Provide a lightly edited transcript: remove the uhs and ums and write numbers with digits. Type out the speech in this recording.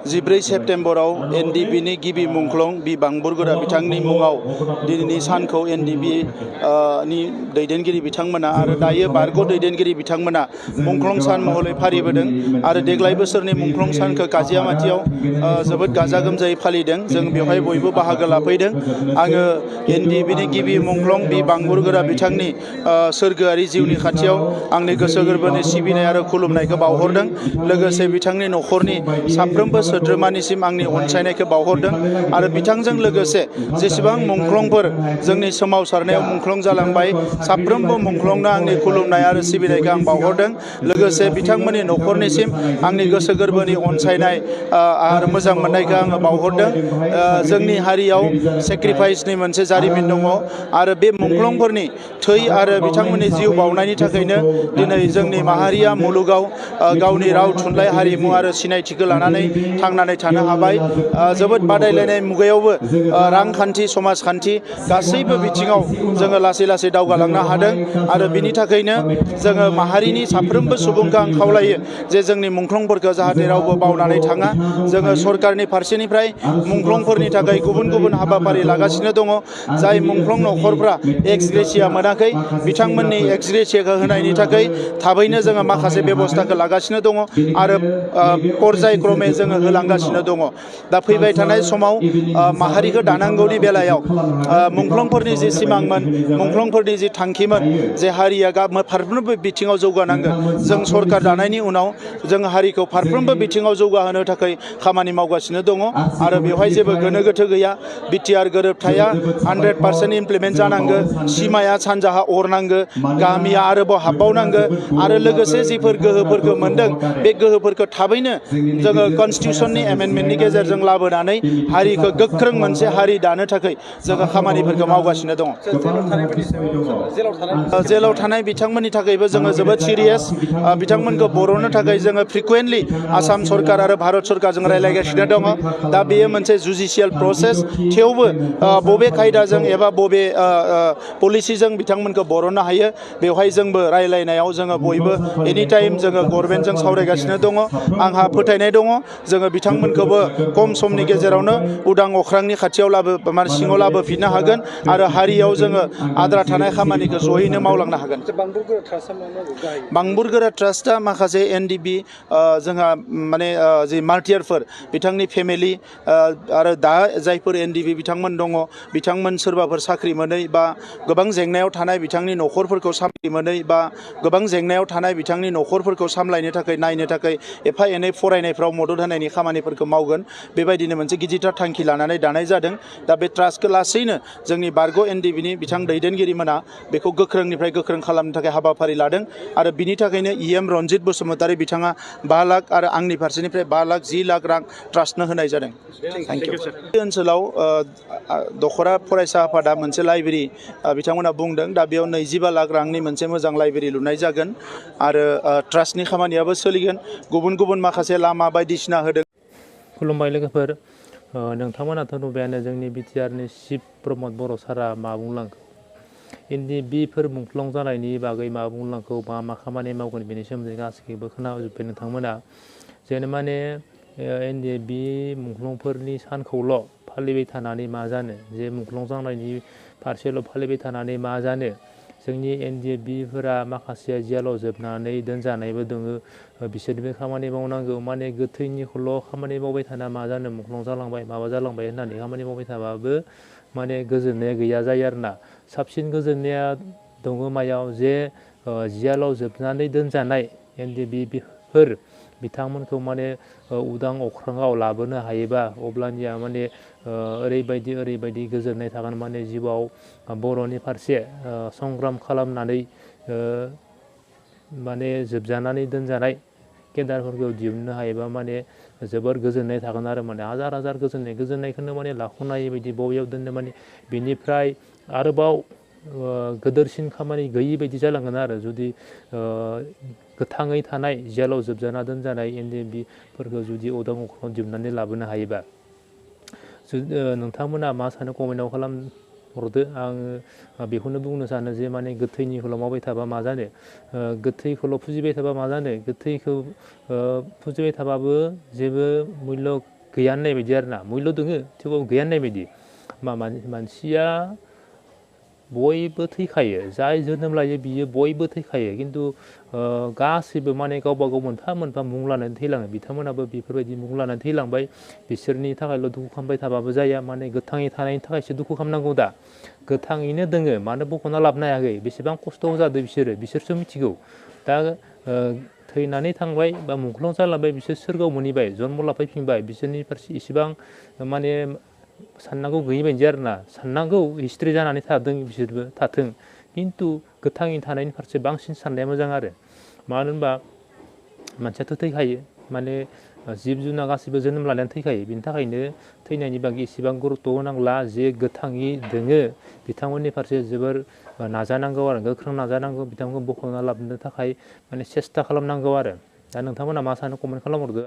14 सेप्टेम्बराव NDB नि गिबि मुंख्लं बि बांबुरगोरा बिथांनि मुङाव दिनैनि सानखौ NDB नि दैदेनगिरि बिथांमोना आरो दायो बारग' दैदेनगिरि बिथांमोना मुंख्लं सान महरै फालिबोदों आरो देग्लाय बोसोरनि मुंख्लं सानखौ काजियामातियाव जोबोद गाजा गोमजायै फालिदों। जों बेवहाय बयबो बाहागो लाफैदों। आङो NDB नि गिबि मुंख्लं बि बांबुरगोरा बिथांनि सोरगोआरि जिउनि खाथियाव आंनि गोसो गोरबोनि सिबिनाय आरो खुलुमनायखौ बावहरदों। लोगोसे बिथांनि न'खरनि साफ्रोमबो सोद्रोमानिसिम आंनि अनसायनायखौ बावहरदों आरो बिथांजों लोगोसे जेसेबां मुंख्लंफोर जोंनि सोमावसारनायाव मुंख्लं जालांबाय साफ्रोमबो मुंख्लंनो आंनि खुलुमनाय आरो सिबिनायखौ आं बावहरदों। लोगोसे बिथांमोननि न'खरनिसिम आंनि गोसो गोरबोनि अनसायनाय आरो मोजां मोननायखौ आङो बावहरदों। जोंनि हारियाव सेक्रिफाइसनि मोनसे जारिमिन दङ आरो बे मुंख्लंफोरनि थै आरो बिथांमोननि जिउ बावनायनि थाखायनो दिनै जोंनि माहारिया मुलुगाव गावनि राव थुनलाइ हारिमु आरो सिनायथिखौ लानानै थांनानै थानो हाबाय। जोबोद बादायलायनाय मुगायावबो रांखान्थि समाजखान्थि गासैबो बिथिङाव जोङो लासै लासै दावगालांनो हादों आरो बिनि थाखायनो जोङो माहारिनि साफ्रोमबो सुबुंखौ आं खावलायो जे जोंनि मुंख्लंफोरखौ जाहाथे रावबो बावनानै थाङा। जोङो सरकारनि फारसेनिफ्राय मुंख्लंफोरनि थाखाय गुबुन गुबुन हाबाफारि लागासिनो दङ। जाय मुंख्लं न'खरफ्रा एक्स ग्रेसिया मोनाखै बिथांमोननि एक्स ग्रेसियाखौ होनायनि थाखाय थाबैनो जोङो माखासे बेबस्थाखौ लागासिनो दङ आरो पर्यायक्रमे जोङो होलांगासिनो दङ। दा फैबाय थानाय समाव माहारिखौ दानांगौनि बेलायाव मुंख्लंफोरनि जि सिमांमोन मुंख्लंफोरनि जि थांखिमोन जे हारिया फारफ्रोमबो बिथिङाव जौगानांगोन। जों सरकार दानायनि उनाव जों हारिखौ फारफ्रोमबो बिथिङाव जौगाहोनो थाखाय खामानि मावगासिनो दङ आरो बेवहाय जेबो गोनो गोथो गैया। BTR गोरोबथाया 100% इमप्लिमेन्ट जानांगो। सिमाया सानजाहा अरनांगो। गामिया आरोबाव हाबबावनांगो आरो लोगोसे जिफोर गोहोफोरखौ मोनदों बे गोहोफोरखौ थाबैनो जोङो कनस्टिटिउसननि एमेन्डमेन्टनि गेजेरजों लाबोनानै हारिखौ गोख्रों मोनसे हारि दानो थाखाय जोङो खामानिफोरखौ मावगासिनो दङ। जेलाव थानाय बिथांमोननि थाखायबो जोङो जोबोद सिरियास। बिथांमोनखौ बर'नो थाखाय जोङो फ्रिकुवेन्टलि आसाम सरकार आरो भारत सरकारजों रायलायगासिनो दङ। दा बेयो मोनसे जुडिशियेल प्रसेस। थेवबो बबे खायदाजों एबा बबे पलिसिजों बिथांमोनखौ बर'नो हायो बेवहाय जोंबो रायलायनायाव जोङो बयबो एनि टाइम जोङो गभर्नमेन्टजों सावरायगासिनो दङ। आंहा फोथायनाय दङ जोङो बिथांमोनखौबो खम समनि गेजेरावनो उदां अख्रांनि खाथियाव सिङाव लाबोफिननो हागोन आरो हारियाव जोङो आद्रा थानाय खामानिखौ जयैनो मावलांनो हागोन। बांबुरगोरा ट्रास्टआ माखासे NDB जोंहा माने जि मार्टियारफोर बिथांनि फेमिलि आरो दा जायफोर NDB बिथांमोन दङ बिथांमोन सोरबाफोर साख्रि मोनै बा गोबां जेंनायाव थानाय बिथांनि न'खरफोरखौ साख्रि मोनै बा गोबां जेंनायाव थानाय बिथांनि न'खरफोरखौ सामलायनो थाखाय नायनो थाखाय एफा एनै फरायनायफ्राव मदद होनायनि खामानिफोरखौ मावगोन। बेबायदिनो मोनसे गिदिरथार थांखि लानानै दानाय जादों। दा बे ट्रास्टखौ लासैनो जोंनि बारग' NDB नि बिथां दैदेनगिरिमोना बेखौ गोख्रोंनिफ्राय गोख्रों खालामनो थाखाय हाबाफारि लादों आरो बिनि थाखायनो EM रनजित बसुमतारी बिथाङा 5 लाख आरो आंनि फारसेनिफ्राय 5 लाख 10 लाख रां ट्रास्टनो होनाय जादों। Thank you. बे ओनसोलाव दखरा फरायसा आफादा मोनसे लाइब्रेरि बिथांमोना बुंदों। दा बेयाव 25 लाख रांनि मोनसे मोजां लाइब्रेरि लुनाय जागोन आरो ट्रास्टनि खामानियाबो सोलिगोन। गुबुन गुबुन माखासे लामा बायदिसिना होदों। खुलुमबाय लोगोफोर। नोंथांमोनाथ' नुबायानो जोंनि BTR नि चिफ प्रमद बर' सारा मा बुंलांखो। NDBफोर मुंख्लं जानायनि बागै मा बुंलांखौ मा खामानि मावगोन बेनि सोमोन्दै गासैखौबो खोनाजोब्बाय नोंथांमोना। जेन माने NDB मुंख्लंफोरनि सानखौल' फालिबाय थानानै मा जानो, जे मुंख्लं जानायनि फारसेल' फालिबाय थानानै मा जानो। जोंनि NDBफोरा माखासे जेलाव जोबनानै दोनजानायबो दङ। बिसोरनिबो खामानि मावनांगौ। माने गोथैनिखौल' खामानि मावबाय थाना मा जानो मुंख्लं जालांबाय माबा जालांबाय होननानै खामानि मावबाय थाबाबो माने गोजोननाया गैया जायो आरोना। साबसिन गोजोननाया दङ मायाव जे जेलाव जोबनानै दोनजानाय NDBफोर बिथांमोनखौ माने उदां अख्राङाव लाबोनो हायोबा अब्लानिया माने ओरैबायदि गोजोननाय थागोन। माने जिउआव बर'नि फारसे संग्राम खालामनानै माने जोबजानानै दोनजानाय केदारफोरखौ दिहुननो हायोबा माने जोबोर गोजोननाय थागोन आरो माने हाजार गोजोननायखौनो माने लाख'नाय बायदि बबेयाव दोननो माने बिनिफ्राय आरोबाव गोदोरसिन खामानि गैयि बायदि जालांगोन आरो जुदि गोथाङै थानाय जेलाव जोबजाना दोनजानाय NDBफोरखौ जुदि उदां अख्राङाव दिहुननानै लाबोनो हायोबा। नोंथांमोना मा सानो कमेन्टआव खालामहरदो। आङो बेखौनो बुंनो सानो जे माने गोथैनिखौल' मावबाय थाबा मा जानो, गोथैखौल' फुजिबाय थाबा मा जानो। गोथैखौ फुजिबाय थाबाबो जेबो मुल्य गैया होननाय बायदि आरोना मुल्य दोङो थेवबाबो गैया होननाय बायदि मानसिया बयबो थैखायो जाय जोनोम लायो बियो बयबो थैखायो खिन्थु गासैबो माने गावबा गाव मोनफा मोनफा मुं लानानै थैलाङो बिथांमोनाबो बेफोरबायदि मुं लानानै थैलांबाय बिसोरनि थाखायल' दुखु खालामबाय थाबाबो जाया माने गोथाङै थानायनि थाखायसो दुखु खालामनांगौ दा गोथाङैनो दोङो मानो बख'ना लाबोनो हायाखै बेसेबां खस्थ' जादों बिसोरसो मिथिगौ दा थैनानै थांबाय बा मुंख्लं जालांबाय बिसोर सोरगोआव मोनहैबाय जन्म लाफैफिनबाय बिसोरनि फारसे इसेबां माने साननांगौ गैयि बायदि आरोना साननांगौ हिस्ट्रि जानानै थादों बिसोरबो थाथों खिन्थु गोथाङै थानायनि फारसे बांसिन साननाया मोजां आरो मानो होनबा मानसियाथ' थैखायो माने जिब जुनार गासैबो जोनोम लानानै थैखायो बिनि थाखायनो थैनायनि बागै इसेबां गुरुत्त' होनांला जे गोथाङै दोङो बिथांमोननि फारसे जोबोर नाजानांगौ आरो गोख्रों नाजानांगौ बिथांमोनखौ बख'ना लाबोनो थाखाय माने सेस्था खालामनांगौ आरो दा नोंथांमोना मा सानो कमेन्ट खालामहरदो